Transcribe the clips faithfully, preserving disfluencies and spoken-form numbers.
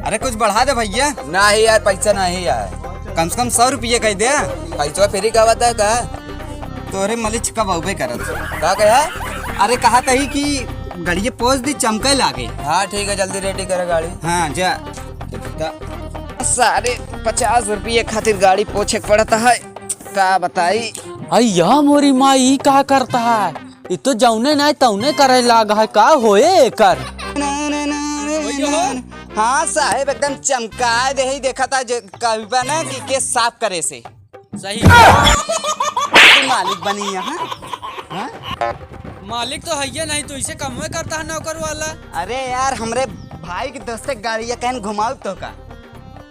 अरे कुछ बढ़ा दे भइया। नाही यार, पैसा नाही यार। कम से कम सौ रुपये कह दे। पैसा फ्री का बता का? तोरे मलिच कब अउबे करत। का कहा? अरे कहा तही कि गड़िया पोंछ दी, चमके लागे। हाँ ठीक है, जल्दी रेडी करे गाड़ी। हाँ जा। त- सारे पचास रुपये खातिर गाड़ी पोंछे के पड़ता है, का बताई। अय्या मोरी माई, ई का करता है? ई तो जौने नाय तौने करे लाग है, का होए एकर? हाँ साहेब, एकदम चमकाए देही, देखा था जे कहबा ना कि केस साफ करे से। सही। तू मालिक बनी यहाँ, हाँ? मालिक तो हइये नहीं, तो इसे कमवे करता है नौकर वाला। अरे यार, हमरे भाई के दोस्त के गाड़ी या कहीं घुमाऊ तो का,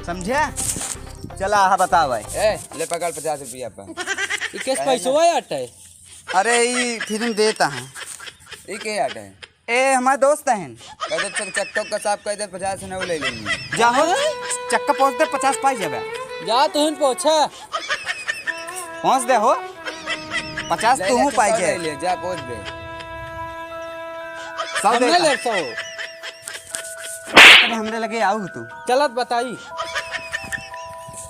समझे? चला, हाँ, बताओ भाई। ए, ले पकड़ पचास रुपया पर। ई केस पैसवा आटे? अरे, ई फिल्म देता है। ई के आटे? ए, हमारे दोस्त हैं। कह दे, चक-, चक्का का साफ कह दे, पचास नौ ले लेंगे। जा हो, चक्का पोंछ दे, पचास पाई जाबे। जा, तुहिन पोंछा। पोंछ दे हो, पचास ले, तू ले, हूँ पाई चक्का जाए। ले ले, जा, पोंछ दे। सौ हमने देता। ले सौ। अरे, हमरे लगे आऊ तू। चलत बताई।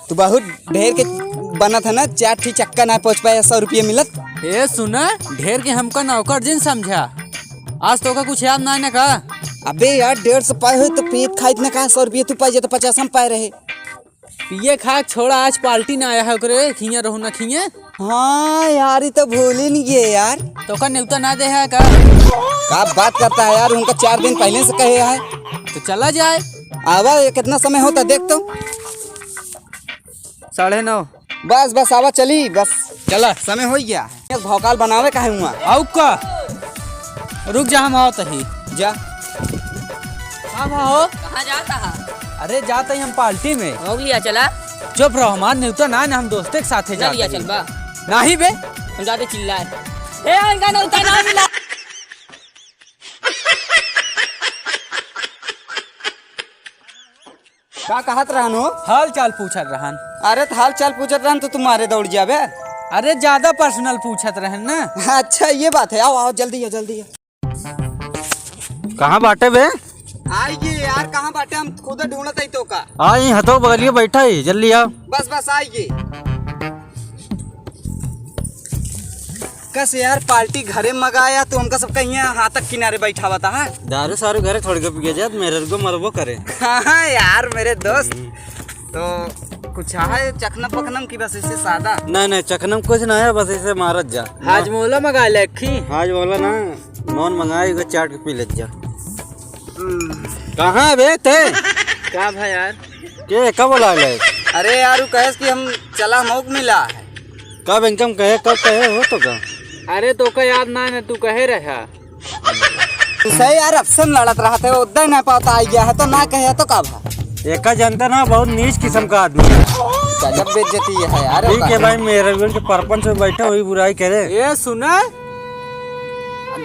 तू बहुत ढेर के बनत है ना, चार ठी चक्का ना पोंछ पाए, सौ रुपये मिलत। ए सुना, ढेर के हमका नौकर जिन समझा। आज तोका कुछ याद ना है ना का? अबे यार, डेढ़ सौ पाए हो तो पेट खाइत ना का, सौ रुपये तू पाए जाता, पचास हम पाए रहे। पिए खा छोड़ा, आज पार्टी ना आया है ओकरे, खिया रहू ना खिए। हाँ यार, ई तो भूल ही नहीं गए यार। तोका नेवता ना दे है का? का बात करता है यार, उनका चार दिन पहले से कहे है। तो चला जाए। आवा, ये कितना समय होता देख तो। साढ़े नौ। बस, बस, आवा चली, बस। चला। समय हो गया। ये भौकाल बनावे काहे हुआ? आऊ का? रुक जा, हम आवत ही। जा। का भा हो? कहाँ जाता है? अरे, जाता ही हम पार्टी में। हो गया, चला। चुप रहो, हमार नेवता ना, ना हम दोस्ते के साथे ना जाते लिया, ही। चल बा। नाही बे। हम जाते चिल्लाए। ए, इनका नेवता ना मिला। का कहत रहन हो? हाल चाल पूछत रहन। अरे त हाल चाल पूछत रहन तो तू मारे दौड़ जाबे। अरे ज्यादा पर्सनल पूछत रहन ना। अच्छा ये बात है, आओ आओ जल्दी आओ जल्दी आओ। कहाँ बाटे बे? आइए यार, कहाँ बाटे, हम खुद ढूंढत हई तो का। आ, यहीं हथो बगलिए बैठा ही, जल्दी आओ। बस बस आइए। कस यार, पार्टी घरे मगाया तो हमका सब कहीं हाथ तक किनारे बैठावा था, हाँ? दारू सारू घरे थोड़ के पिए जात, मेरे को मरबो करे। हाँ, हाँ यार, मेरे दोस्त। हम्म। तो कुछ है चखना पखनम की बस ऐसे सादा? नहीं, नहीं, चखनम कुछ ना है, बस ऐसे मारत जा। हाजमोला मंगा ले, अक्खी। हाजमोला ना, मौन मंगाए, एगो चाट के पी लेत जा। हम्म। कहाँ बे ते? का भाई यार? के, कब बोला ले? अरे यार, उ कहेस कि हम चला, मौक मिला है। कब इनकम कहे, कब कहे हो तो का? अरे, तोका याद ना है, तू कहे रहा। तू सही यार, अब से लड़त रहत है, उद्दे ना पाता आई गया है, तो ना कहे तो का भा? एका जनता ना बहुत नीच किस्म का आदमी है। गजब बेइज्जती है यार, ठीक है भाई, मेरे के परपंच में बैठा हुई बुराई करे। ए, सुना?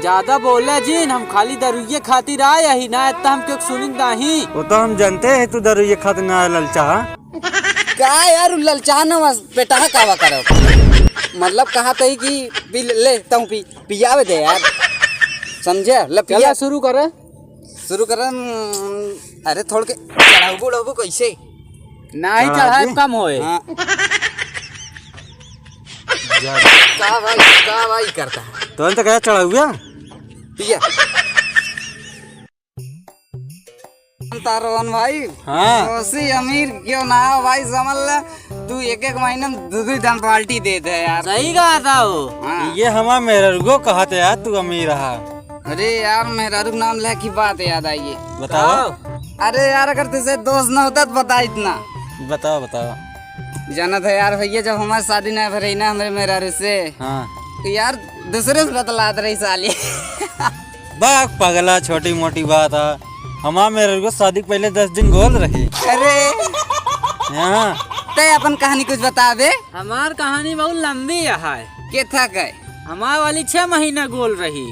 ज्यादा बोले जिन, हम खाली दरुइये खातिर आए ही ना, इतना हम क्यों सुनिन नाही। वो तो हम जानते हैं, तू दरुइये खातिर ना आए ललचाहा। का यार, उ ललचाहा ना, बस बेटा कावा करो। मतलब कहा तही कि पी ले, ले, तहूँ पी, पियावे दे यार। समझे? ले पिया। चला शुरू करे। शुरू करे, हम्म, अरे थोड़ के चढ़ाऊ बुढ़ाऊ कैसे? नाही हाँ चढ़ाए जी। कम होए। हाँ। जा। का भाई, का भाई करता है? तो अंत कहा चढ़ा हुआ? पिया। तारवन भाई, हाँ। ओसी अमीर क्यों ना हो भाई, समझ ले, तू एक एक महीने में दो दो दम पार्टी दे दे यार। सही कहा था वो। हाँ। ये हमार मेहररुगो कहा था यार, तू अमीर रहा। अरे यार, मेहरारू के नाम लेके बात याद आई है। बताओ। अरे यार, अगर तुझसे दोस्त ना होता तो बता इतना। बताओ, बताओ। जानत है यार भैया, जब हमारी शादी ना भरई ना हमरे मेहरारू से, हाँ। तो यार दूसरे से बतलात रही साली। बाक पगला, छोटी मोटी बात है। हमार मेहरारू को शादी के पहले दस दिन गोल रही। अरे। हाँ। ते अपन कहानी कुछ बता दे। हमार कहानी बहुत लंबी है। के था के? हमार वाली छह महीना गोल रही।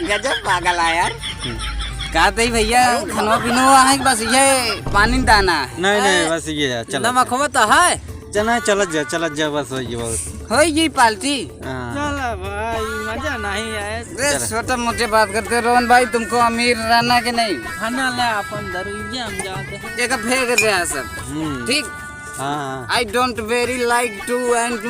गजब पागल है यार। का तई भैया, खाना पीना हुआ है कि बस ये पानी दाना है? नहीं, नहीं, बस ये है, चलो। नमक हुआ तो है? चला, चलत जा, चलत जा, बस हो गई बहुत। हो गई पार्टी? हाँ। भाई, मजा नहीं आया। अरे, छोटा मोटे बात करते हो, रोहन भाई, तुमको अमीर रहना कि नहीं? खाना ले अपन दरुइया, हम जाते हैं। देखा, फेंक दे यहाँ सब। हम्म। ठीक? हाँ, हाँ। I don't very like to and